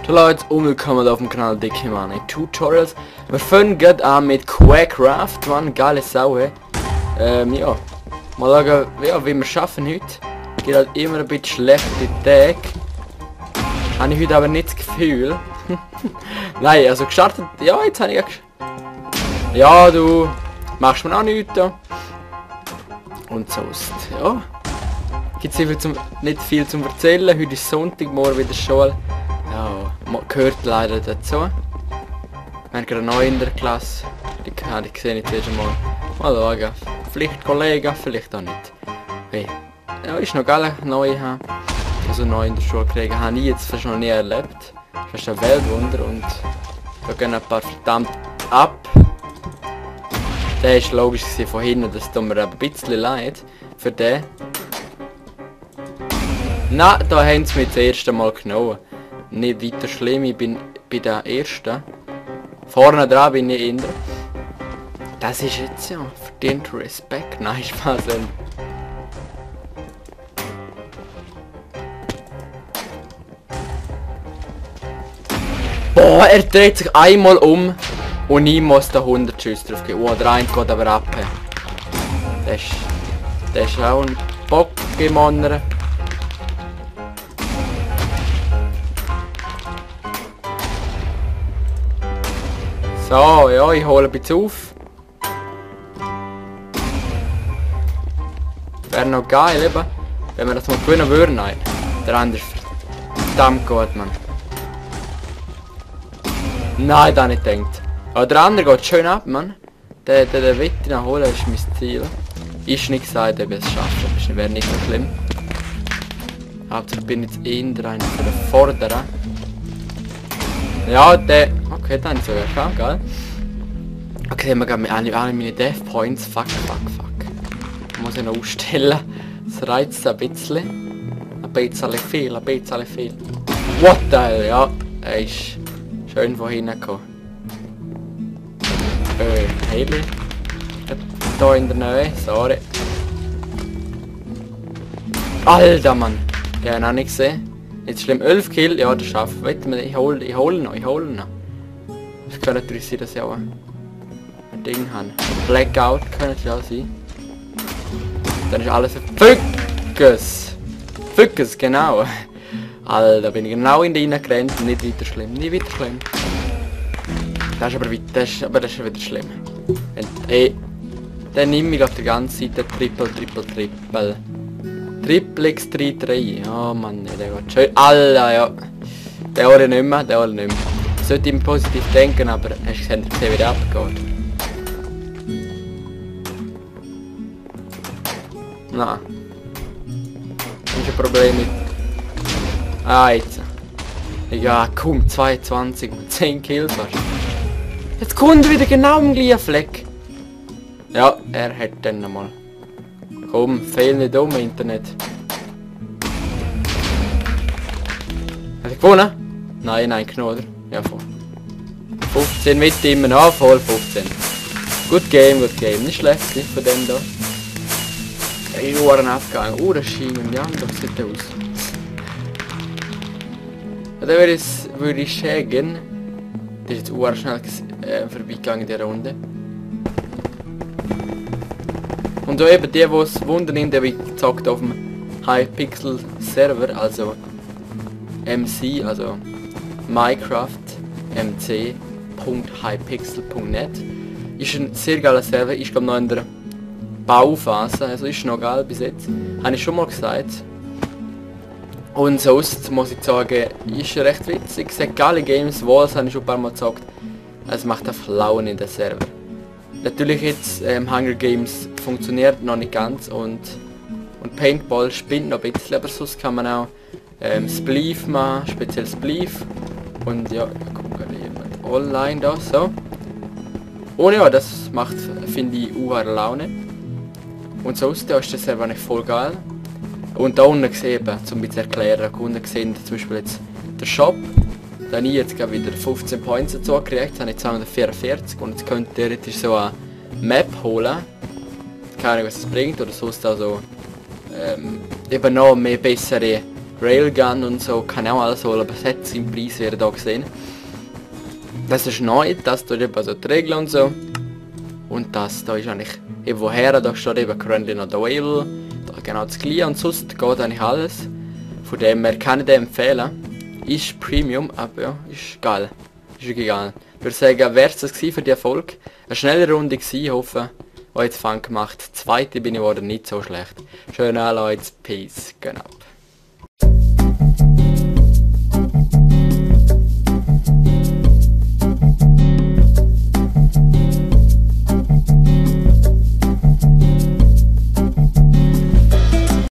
Hallo Leute und willkommen auf dem Kanal Dicke Money Tutorials. Wir fangen gerade an mit Quackcraft, man, geile Sau. Ja, mal schauen, ja, wie wir schaffen heute. Geht halt immer ein bisschen schlechte Tag. Habe ich heute aber nicht das Gefühl. Nein, also gestartet, ja, jetzt habe ich ja, du machst mir auch nichts da. Und sonst, ja. Gibt es nicht viel zum Erzählen. Heute ist Sonntag, morgen wieder Schule. Ja, gehört leider dazu. Wir haben gerade neu in der Klasse. Die sehe ich zuerst einmal. Mal schauen. Vielleicht Kollegen, vielleicht auch nicht. Hey. Ja, ist noch geil, neu haben. Also neu in der Schule kriegen, habe ich jetzt fast noch nie erlebt. Das ist ein Weltwunder und da gehen ein paar verdammt ab. Der ist logisch von hinten, das tut mir ein bisschen leid für den. Na, da haben sie mich das erste Mal genommen. Nicht weiter schlimm, ich bin bei der Ersten. Vorne dran bin ich in der. Das ist jetzt ja verdient Respekt. Nein, Spaß. Boah, er dreht sich einmal um und ich muss da 100 Schüsse drauf geben. Oh, der eine geht aber ab. Das ist auch ein Pokémoner. So, ja, ich hole ein bisschen auf. Wäre noch geil, eben, wenn wir das mal gewinnen würden. Nein, der andere ist verdammt gut, Mann. Nein, da nicht denkt. Aber der andere geht schön ab, Mann. Der will ihn noch holen, ist mein Ziel. Ist nicht gesagt, ob ich es schaffe, das wäre nicht so schlimm. Hauptsache ich bin jetzt in der einen von der Vorderen. Ja, der... Okay, dann sogar schon, geil. Okay, wir gehen alle meine Death Points. Fuck. Ich muss ich noch ausstellen. Das reizt ein bisschen. Ein bisschen viel. What the hell, ja. Er ist schön von hinten gekommen. Haley. Da in der Nähe, sorry. Alter, Mann. Den habe ich noch nicht gesehen. Jetzt schlimm, 11 Kill, ja, das schafft. Warte mal, ich hole ihn noch. Es kann natürlich sein, dass ich auch ein Ding habe. Blackout könnte es ja sein. Dann ist alles Fückes, genau. Alter, bin ich genau in die reingerannt. Nicht weiter schlimm. Das ist aber das ist wieder schlimm. Dann nehme ich auf der ganzen Seite Triple. Triple X3. Oh Mann, der geht schön. Alter, ja. Der hole ich nicht mehr. Sollte ihm positiv denken, aber hast gesehen, dass der wieder abgeht. Nein. Das ist ein Problem mit... Ah, jetzt. Ja, komm, 22 und 10 Kills fast. Jetzt kommt er wieder genau am gleichen Fleck. Ja, er hat dann nochmal. Komm, fehl nicht um, Internet. Hat er gewonnen? Nein, Knoder. Ja, voll. 15 mit immer noch, voll 15. Good game. Nicht schlecht von dem da. Ey, Ohren abgegangen. Oh, das schien im Jan, das sieht aus. Ja, dann würde ich sagen, das ist jetzt Ohren schnell vorbeigegangen in der Runde. Und da eben die es wundern, der wird gezockt auf dem Hypixel Server, also MC, also Minecraft mc.hypixel.net. Ist ein sehr geiler Server, ich glaube noch in der Bauphase, also ist noch geil bis jetzt. Habe ich schon mal gesagt. Und sonst muss ich sagen, ist recht witzig. Es hat geile Games, Walls habe ich schon ein paar Mal gezockt. Es macht einfach Laune in der Server. Natürlich jetzt Hunger Games funktioniert noch nicht ganz und Paintball spinnt noch ein bisschen, aber sonst kann man auch Spleef machen, speziell Spleef. Und ja, guck mal jemand online da, so. Und ja, das macht, finde ich, Laune. Und sonst ist der Server nicht voll geil. Und da unten gesehen, zum bisschen erklären, da unten gesehen zum Beispiel jetzt der Shop. Da habe ich jetzt wieder 15 Points dazu gekriegt, habe ich 244 und jetzt könnt ihr theoretisch so eine Map holen. keine Ahnung was es bringt oder sonst also eben noch mehr bessere Railgun und so, kann auch alles holen, aber es hat seinen Preis wieder da gesehen. Das ist neu, das tut eben also die Regeln und so. Und das da ist eigentlich eben woher, da steht eben currently not available, da genau das gleiche und sonst geht eigentlich alles. Von dem her kann ich den empfehlen. Ist Premium, aber ja, ist geil. Ist wirklich geil. Ich würde sagen, wäre es das gewesen für die Folge. Eine schnelle Runde gewesen, ich hoffe, euch Fun gemacht. Zweite bin ich geworden, nicht so schlecht. Schön an, Leute, Peace, genau.